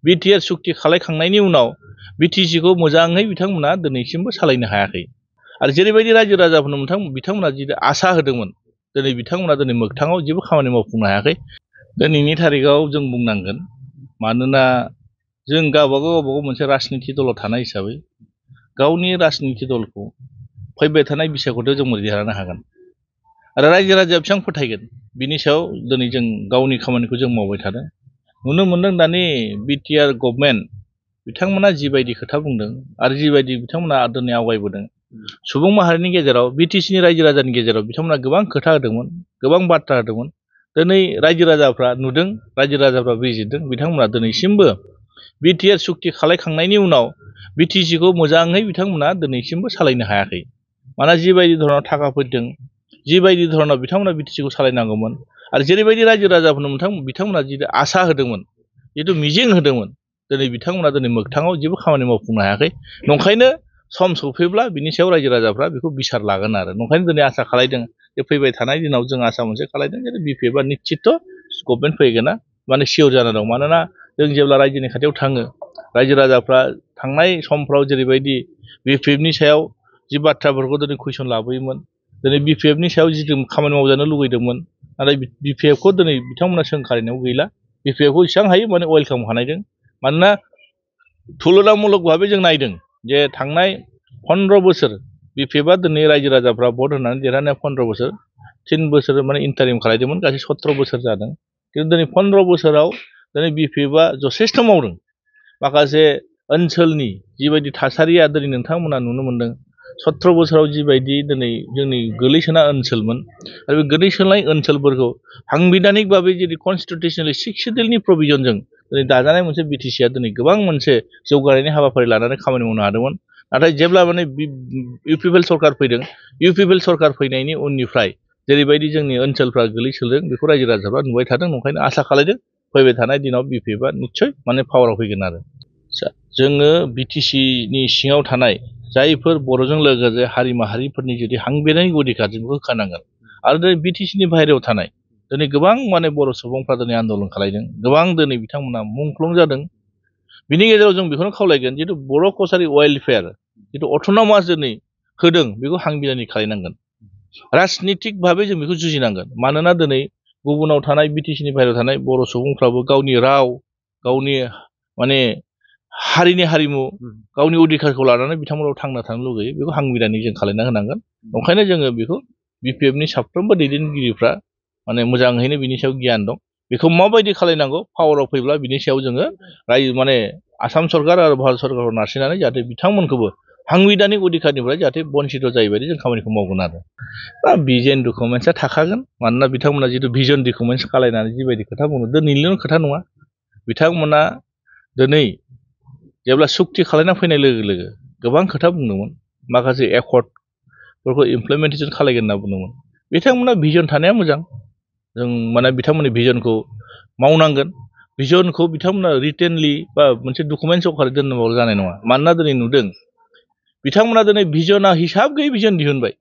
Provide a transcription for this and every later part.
BTR सुक्ति खालायखांनायनि उनाव बिटिसिखौ मोजाङै बिथांमोना दिनैसिमबो सालायनो हायाखै आरो जेरैबायदि रायजो राजाफोरनो बिथांमोना जि आसा होदोंमोन दिनै बिथांमोना दिनै मोगथाङाव जेबो खामानि मावफुंनो हायाखै। दिनैनि थारिखआव जों बुंनांगोन मानोना जों गावबागाव मोनसे राजनिति दलाव थानाय हिसाबै गावनि राजनिति दलखौ फैबाय थानाय बिसायख'थियाव जों देरहानो हागोन आरो रायजो राजाया बेसेबां फोथायगोन बिनि सायाव दिनै जों गावनि खामानिखौ जों मावबाय थादों। नुनो मोनदों दानि बिटिआर गभर्नमेन्ट बिथांमोना जिबायदि खोथा बुंदों आरो जिबायदि बिथांमोना दिनै आवगायबोदों सुबुं माहारिनि गेजेराव बिटिसिनि रायजो राजानि गेजेराव बिथांमोना गोबां खोथा होदोंमोन, गोबां बाथ्रा होदोंमोन। दिनै रायजो राजाफ्रा नुदों, रायजो राजाफ्रा बुजिदों बिथांमोना दिनैसिमबो बिटिआर सुक्ति खालायखांनायनि उनाव बिटिसिखौ मोजाङै बिथांमोना दिनैसिमबो सालायनो हायाखै। मानोना जिबायदि धरनाव थाखा फैदों, जिबायदि धरनाव बिथांमोना बिटिसिखौ सालायनांगौमोन आरो जेरैबायदि रायजो राजाफोरनो बिथांमोना जितु आसा होदोंमोन, जितु मिजिं होदोंमन, दिनै बिथांमोना दिनै मोगथाङाव जेबो खामानि मावफुंनो हायाखै। नंखायनो सम सफैब्ला बिनि सायाव रायजो राजाफ्रा बेखौ बिसार लागोन आरो नंखायनो दिनै आसा खालायदों जे फैबाय थानाय दिनाव जों आसा मोनसे खालायदों जे बिपिएफआ निश्चित गभर्नमेन्ट फैगोना माने सियर जाना दं। मानोना जों जेब्ला रायजोनि खाथियाव थाङो रायजो राजाफ्रा थांनाय समफ्राव जेरैबायदि बिपिएफनि सायाव जि बाथ्राफोरखौ दिनै कुइसन लाबोयोमोन, दिनै बिपिएफनि सायाव जिथु खामानि मावजानो लुगैदोंमोन नाथाय बिपिएफखौ दिनै बिथांमोना सोंखारिनायाव गैला। बिपिएफखौ जेसेबां हायो माने वेलकाम खालामदों। मानोना तुलनामूलक भाबै जों नायदों जे थांनाय 15 बोसोर बिपिएफआ दिनै रायजो राजाफ्रा भट होनानै देरहानाया 15 बोसोर, 3 बोसोर माने इन्टारिम खालायदोंमोन, गासै 17 बोसोर जादों। खिन्थु दिनै 15 बोसोराव दिनै बिपिएफआ जथेस्थ मावदों। माखासे ओनसोलनि जिबायदि थासारिया दिनै नोंथांमोना नुनो मोनदों 17 बोसोराव जिबायदि दिनै जोंनि गोलैसोना ओनसोलमोन आरो बे गोलैसोनाय ओनसोलफोरखौ सांबिधानिक भाबै जेरै कनस्टिटिउसनेलि 6 शिड्यूलनि प्रभिजनजों दिनै दाजानाय मोनसे बिटिसिआ दिनै गोबां मोनसे जौगानायनि हाबाफारि लानानै खामानि मावनो हादोंमोन। नाथाय जेब्ला माने इउपिपिएल सरकार फैदों, इउपिपिएल सरकार फैनायनि उननिफ्राय जेरैबायदि जोंनि ओनसोलफ्रा गोलैसोदों बेखौ रायजो राजाफ्रा नुबाय थादों। नंखायनो आसा खालायदों फैबाय थानाय दिनाव बिपिएफआ निस्सय माने पावाराव फैगोन आरो। जोङो बिटिसिनि सिङाव थानाय जायफोर बर'जों लोगोसे हारि माहारिफोरनि जुदि हांबिधानिक अधिकार जों बेखौ होखानांगोन। आरो दिनै बिटिसिनि बाहेरायाव थानाय दिनै गोबां माने बर' सुबुंफ्रा दिनै आन्दलन खालायदों, गोबां दिनै बिथांमोना मुंख्लं जादों। बिनि गेजेराव जों बेखौनो खावलायगोन जितु बर' कसारि वेलफेयार जितु अट'नमास दिनै होदों बेखौ हांबिधानिक खालायनांगोन। राजनितिक भाबै जों बेखौ जुजिनांगोन। मानोना दिनै गुबुनाव थानाय बिटिसिनि बाहेरायाव थानाय बर' सुबुंफ्राबो गावनि राव, गावनि माने हारिनि हारिमु, गावनि अधिकारखौ लानानै बिथांमोनाव थांना थानो लुगैयो। बेखौ हांबिधानिक जों खालायना होनांगोन। ओंखायनो जोङो बेखौ बिपिएफनि साफ्रोमबो दैदेनगिरिफ्रा माने मोजाङैनो बिनि सायाव गियान दं। बेखौ माबायदि खालायनांगौ पावाराव फैब्ला बिनि सायाव जोङो माने आसाम सरकार आरो भारत सरकारखौ नारसिननानै जाहाथे बिथांमोनखौबो हांबिधानिक अधिकारनिफ्राय जाहाथे बन्सित जायैबायदि जों खामानिखौ मावगोन आरो। दा भिजन डकुमेन्ट्सआ थाखागोन। मानोना बिथांमोना जितु भिजन डकुमेन्ट्स खालायनानै जिबायदि खोथा बुंदों दिनैनिल' खोथा नङा। बिथांमोना दिनै जेब्ला सुक्ति खालायना फैनाय लोगो लोगो गोबां खोथा बुंदोंमोन, माखासे एकर्डफोरखौ इमप्लिमेन्टेसन खालायगोन होनना बुंदोंमोन। बिथांमोना भिजन थानाया मोजां। जों माने बिथांमोननि भिजनखौ मावनांगोन। भिजनखौ बिथांमोना रिटेनलि बा मोनसे डकुमेन्ट सहकारै दोननोबाल' जानाय नङा। मानोना दिनै नुदों बिथांमोना दिनै भिजना हिसाब गैयै भिजन दिहुनबाय।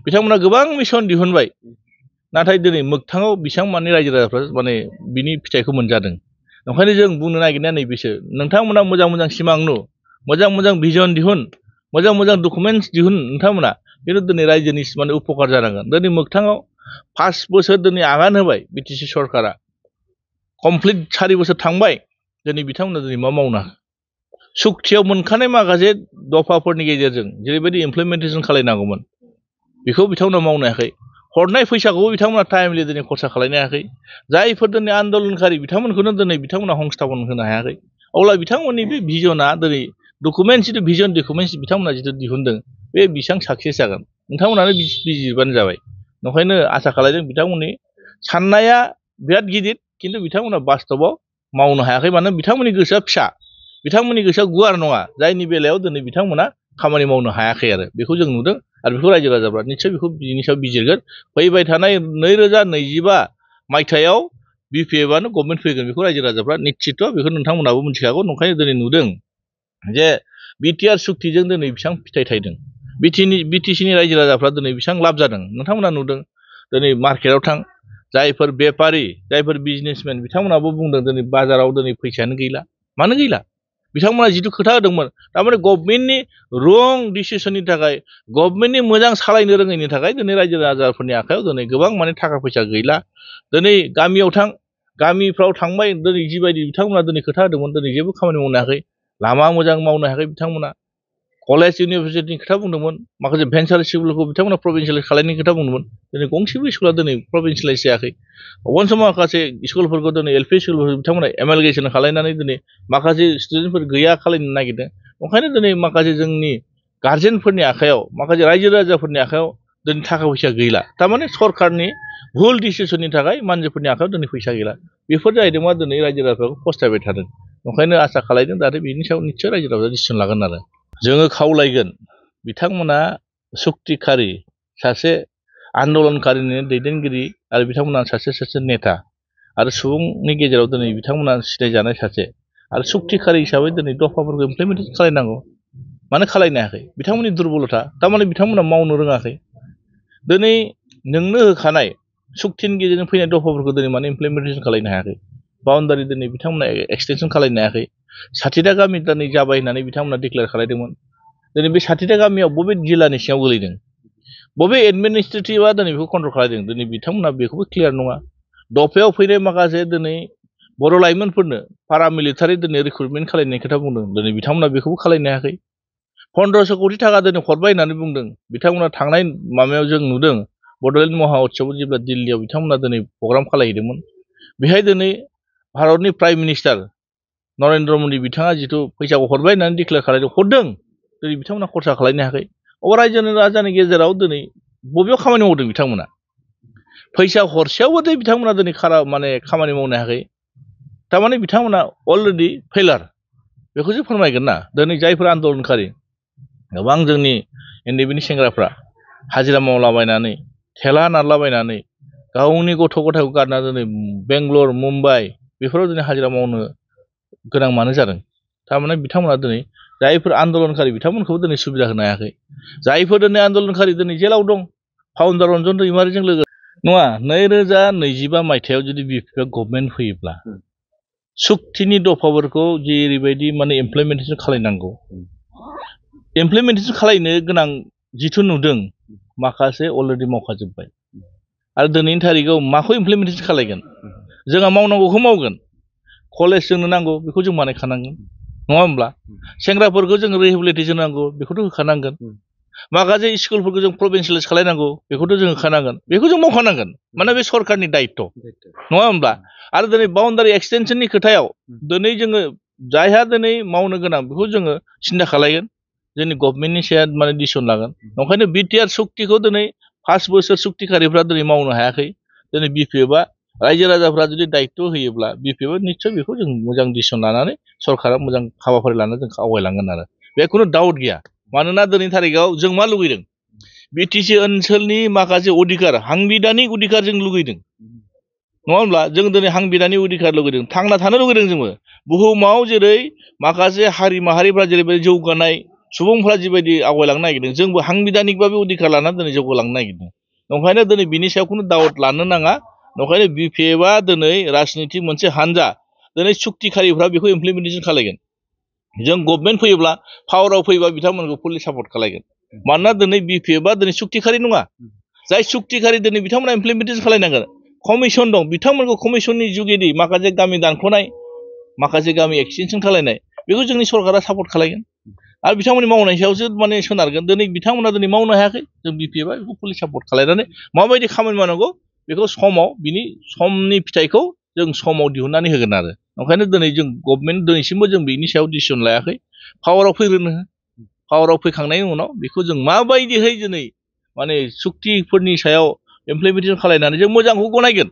बिथांमोना गोबां मिशन दिहुनबाय। नाथाय दिनै मोगथाङाव बेसेबां माने रायजो राजाफ्रा माने बिनि फिथाइखौ मोनजादों। ओंखायनो जों बुंनो नागिरनाया नैबेसो, नोंथांमोना मोजां मोजां सिमां नु, मोजां मोजां भिजन दिहुन, मोजां मोजां डकुमेन्ट्स दिहुन नोंथांमोना, खिन्थु दिनै रायजोनि माने उपकार जानांगोन। दिनै मोगथाङाव 5 बोसोर दिनै आगान होबाय बिटिसि सरकारा, कमप्लिट 4 बोसोर थांबाय। दिनै बिथांमोना दिनै मा मावनो हाखो? सुक्तियाव मोनखानाय माखासे दफाफोरनि गेजेरजों जेरैबायदि इमप्लिमेन्टेसन खालायनांगौमोन बेखौ बिथांमोना मावनो हायाखै। हरनाय फैसाखौबो बिथांमोना टाइमलि दिनै खरसा खालायनो हायाखै। जायफोर दिनै आन्दलनकारि बिथांमोनखौनो दिनै बिथांमोना संस्थापन होनो हायाखै। अब्ला बिथांमोननि बे भिजना दिनै डकुमेन्ट्स जितु भिजन डकुमेन्ट्स बिथांमोना जितु दिहुनदों बे बेसेबां साक्सेस जागोन नोंथांमोनानो बिजिरबानो जाबाय। ओंखायनो आसा खालायदों बिथांमोननि साननाया बिराद गिदिर, खिन्थु बिथांमोना बास्तबाव मावनो हायाखै। मानो बिथांमोननि गोसोआ फिसा, बिथांमोननि गोसोआ गुवार नङा, जायनि बेलायाव दिनै बिथांमोना खामानि मावनो हायाखै आरो बेखौ जों नुदों। आरो बेखौ रायजो राजाफ्रा निस्सय बेखौ बिनि सायाव बिजिरगोन। फैबाय थानाय 2025 मायथाइयाव बिपिएफआनो गभर्नमेन्ट फैगोन बेखौ रायजो राजाफ्रा निश्चित बेखौ नोंथांमोनाबो मिथिखागौ। ओंखायनो दिनै नुदों जे बिटिआर सुक्तिजों दिनै बेसेबां फिथाइ थायदों, बिटिसिनि रायजो राजाफ्रा दिनै बेसेबां लाब जादों नोंथांमोना नुदों। दिनै मार्केटआव थां, जायफोर बेपारि जायफोर बिजनेसमेन बिथांमोनाबो बुंदों दिनै बाजाराव दिनै फैसायानो गैला मानो गैला बिथांमोना जिथु खोथा होदोंमोन थारमाने गभर्नमेन्टनि रं डिसिसननि थाखाय गभर्नमेन्टनि मोजां सालायनो रोङैनि थाखाय दिनै रायजो राजाफोरनि आखायाव दिनै गोबां माने थाखा फैसा गैला दिनै गामियाव गामिफ्राव थांबाय दिनै जिबायदि बिथांमोना दिनै खोथा होदोंमोन दिनै जेबो खामानि मावनो हायाखै लामा मोजां मावनो हायाखै बिथांमोना कलेज इउनिभारसिटिनि खोथा बुंदोंमोन माखासे भेन्सार स्कुलखौ बिथांमोना प्रभिन्सियेलाइज खालामनायनि खोथा बुंदोंमोन दिनै गंसेबो स्कुला दिनै प्रभिन्सियेलाइज जायाखै अबन समाव माखासे स्कुलफोरखौ दिनै एलपि स्कुलफोरखौ बिथांमोना एमालगेसन खालामनानै दिनै माखासे स्टुडेन्टफोर गैया खालामनो नागिरदों ओंखायनो दिनै माखासे जोंनि गार्जेनफोरनि आखायाव माखासे रायजो राजाफोरनि आखायाव दिनै थाखा फैसा गैला थारमाने सरकारनि भुल डिसिसननि थाखाय मानसिफोरनि आखायाव दिनै फैसा गैला बेफोर जाहैदों मा दिनै रायजो राजाफोरखौ फस्थायबाय थादों ओंखायनो आसा खालामदों जाहाथे बेनि सायाव निस्सय रायजो राजाया डिसिसन लागोन आरो जोङो खावलायगोन बिथांमोना सुक्तिखारि सासे आन्दलनकारिनि दैदेनगिरि आरो बिथांमोना सासे नेता आरो सुबुंनि गेजेराव दिनै बिथांमोना सिनायजानाय सासे आरो सुक्तिखारि हिसाबै दिनै दफाफोरखौ इमप्लिमेन्टेसन खालामनांगौ मानो खालामनो हायाखै बिथांमोननि दुर्बलता थारमाने बिथांमोना मावनो रोङाखै दिनै नोंनो होखानाय सुक्तिनि गेजेरजों फैनाय दफाफोरखौ दिनै माने इमप्लिमेन्टेसन खालामनो हायाखै बाउन्डारि दिनै बिथांमोना एक्सटेनसन खालामनो हायाखै 60टा गामि दिनै जाबाय होननानै बिथांमोना डिक्लेयार खालामदोंमोन दिनै बे 60टा गामियाव बबे जिल्लानि सिङाव गोलैदों बबे एडमिनिस्ट्रेटिभआ दिनै बेखौ कन्ट्रल खालामदों दिनै बिथांमोना बेखौबो क्लियार नङा दफायाव फैनाय माखासे दिनै बर' लाइमोनफोरनो पारामिलिटारि दिनै रिक्रुटमेन्ट खालामनायनि खोथा बुंदों दिनै बिथांमोना बेखौबो खालामनो हायाखै 1500 कोटि थाखा दिनै हरबाय होननानै बुंदों बिथांमोना थांनाय माबायाव जों नुदों बड'लेण्ड महा उत्सव जेब्ला दिल्लीयाव बिथांमोना दिनै प्रग्राम खालामहैदोंमोन बेहाय दिनै भारतनि प्राइम मिनिस्टार नरेन्द्र मदि बिथाङा जिथु फैसाखौ हरबाय होननानै डिक्लेयार खालामदों हरदों दिनै बिथांमोना खरसा खालामनो हायाखै अ रायजो राजानि गेजेराव दिनै बबेयाव खामानि मावदों बिथांमोना फैसा हरसेयावबो बिथांमोना दिनै माने खामानि मावनो हायाखै थारमाने बिथांमोना अलरेडि फेलार बेखौसो फोरमायगोन ना दिनै जायफोर आन्दलनकारि गोबां जोंनि एनडिएफबिनि सेंग्राफ्रा हाजिरा मावलाबायनानै थेला नारलाबायनानै गावनि गथ' गथायखौ गारना दिनै बेंगलर मुम्बाइ बेफोराव दिनै हाजिरा मावनो गोनां मानो जादों थारमाने बिथांमोना दिनै जायफोर आन्दलनकारि बिथांमोनखौबो दिनै सुबिदा होनो हायाखै जायफोर दिनै आन्दलनकारि दिनै जेलाव दं फाउन्डार रन्जन दैमारिजों लोगो नङा 2025 मायथाइयाव जुदि बिपिएफआ गभर्नमेन्ट फैयोब्ला सुक्तिनि दफाफोरखौ जेरैबायदि माने इमप्लिमेन्टेसन खालामनांगौ इमप्लिमेन्टेसन खालामनो गोनां जिथु नुदों माखासे अलरेडि मावखाजोब्बाय आरो दिनैनि थारिखआव माखौ इमप्लिमेन्टेसन खालामगोन जोंहा मावनांगौखौ मावगोन कलेज जोंनो नांगौ बेखौ जों बानायखानांगोन नङा होमब्ला सेंग्राफोरखौ जों रिहेबिलिटेसन नांगौ बेखौथ' होखानांगोन माखासे स्कुलफोरखौ जों प्रभिन्सियेलाइज खालामनांगौ बेखौथ' जों होखानांगोन बेखौ जों मावखानांगोन माने बे सरकारनि दायित्व नङा होमब्ला आरो दिनै बाउन्डारि एक्सटेनसननि खोथायाव दिनै जोङो जायहा दिनै मावनो गोनां बेखौ जोङो सिन्था खालामगोन जोंनि गभर्नमेन्टनि सायाव माने डिसिसन लागोन ओंखायनो बिटिआर सुक्तिखौ दिनै 5 बोसोर सुक्तिकारिफ्रा दिनै मावनो हायाखै दिनै बिपिएफआ रायजो राजाफ्रा जुदि दायित्व होयोब्ला बिपिएफआ निस्सय बेखौ जों मोजां डिसिसन लानानै सरकारा मोजां हाबाफारि लानानै जों आवगायलांगोन आरो बे खुनु डाउट गैया मानोना दिनैनि थारिखआव जों मा लुगैदों बिटिसि ओनसोलनि माखासे अधिकार हांबिधानिक अधिकार जों लुगैदों नङा होमब्ला जों दिनै हांबिधानिक अधिकार लुगैदों थांना थानो लुगैदों जोंबो बुहुमाव जेरै माखासे हारि माहारिफ्रा जेरैबायदि जौगानाय सुबुंफ्रा जिबायदि आवगायलांनो नागिरदों जोंबो हांबिधानिकबाबो अधिकार लानानै दिनै जौगालांनो नागिरदों ओंखायनो दिनै बिनि सायाव खुनु डाउट लानो नाङा ओंखायनो बिपिएफआ दिनै राजनिति मोनसे हानजा दिनै सुक्तिकारिफ्रा बेखौ इमप्लिमेन्टेसन खालामगोन जों गभर्नमेन्ट फैयोब्ला पावाराव फैयोबा बिथांमोनखौ फुलि सापर्ट खालामगोन मानोना दिनै बिपिएफआ दिनै सुक्तिकारि नङा जाय सुक्तिकारि दिनै बिथांमोना इमप्लिमेन्टेसन खालामनांगोन कमिसन दं बिथांमोनखौ कमिसननि जुगेदि माखासे गामि दानख'नाय माखासे गामि एक्सटेनसन खालामनाय बेखौ जोंनि सरकारा सापर्ट खालामगोन आरो बिथांमोननि मावनायनि सायावसो माने सोनारगोन दिनै बिथांमोना दिनै मावनो हायाखै जों बिपिएफआ बेखौ फुलि सापर्ट खालामनानै माबायदि खामानि मावनांगौ बेखौ समाव बिनि समनि फिथाइखौ जों समाव दिहुननानै होगोन आरो ओंखायनो दिनै जों गभर्नमेन्ट दिनैसिमबो जों बिनि सायाव डिसिसन लायाखै पावाराव फैग्रोनो पावाराव फैखांनायनि उनाव बेखौ जों माबायदिहै दिनै माने सुक्तिफोरनि सायाव इमप्लिमेन्टेसन खालामनानै जों मोजांखौ गनायगोन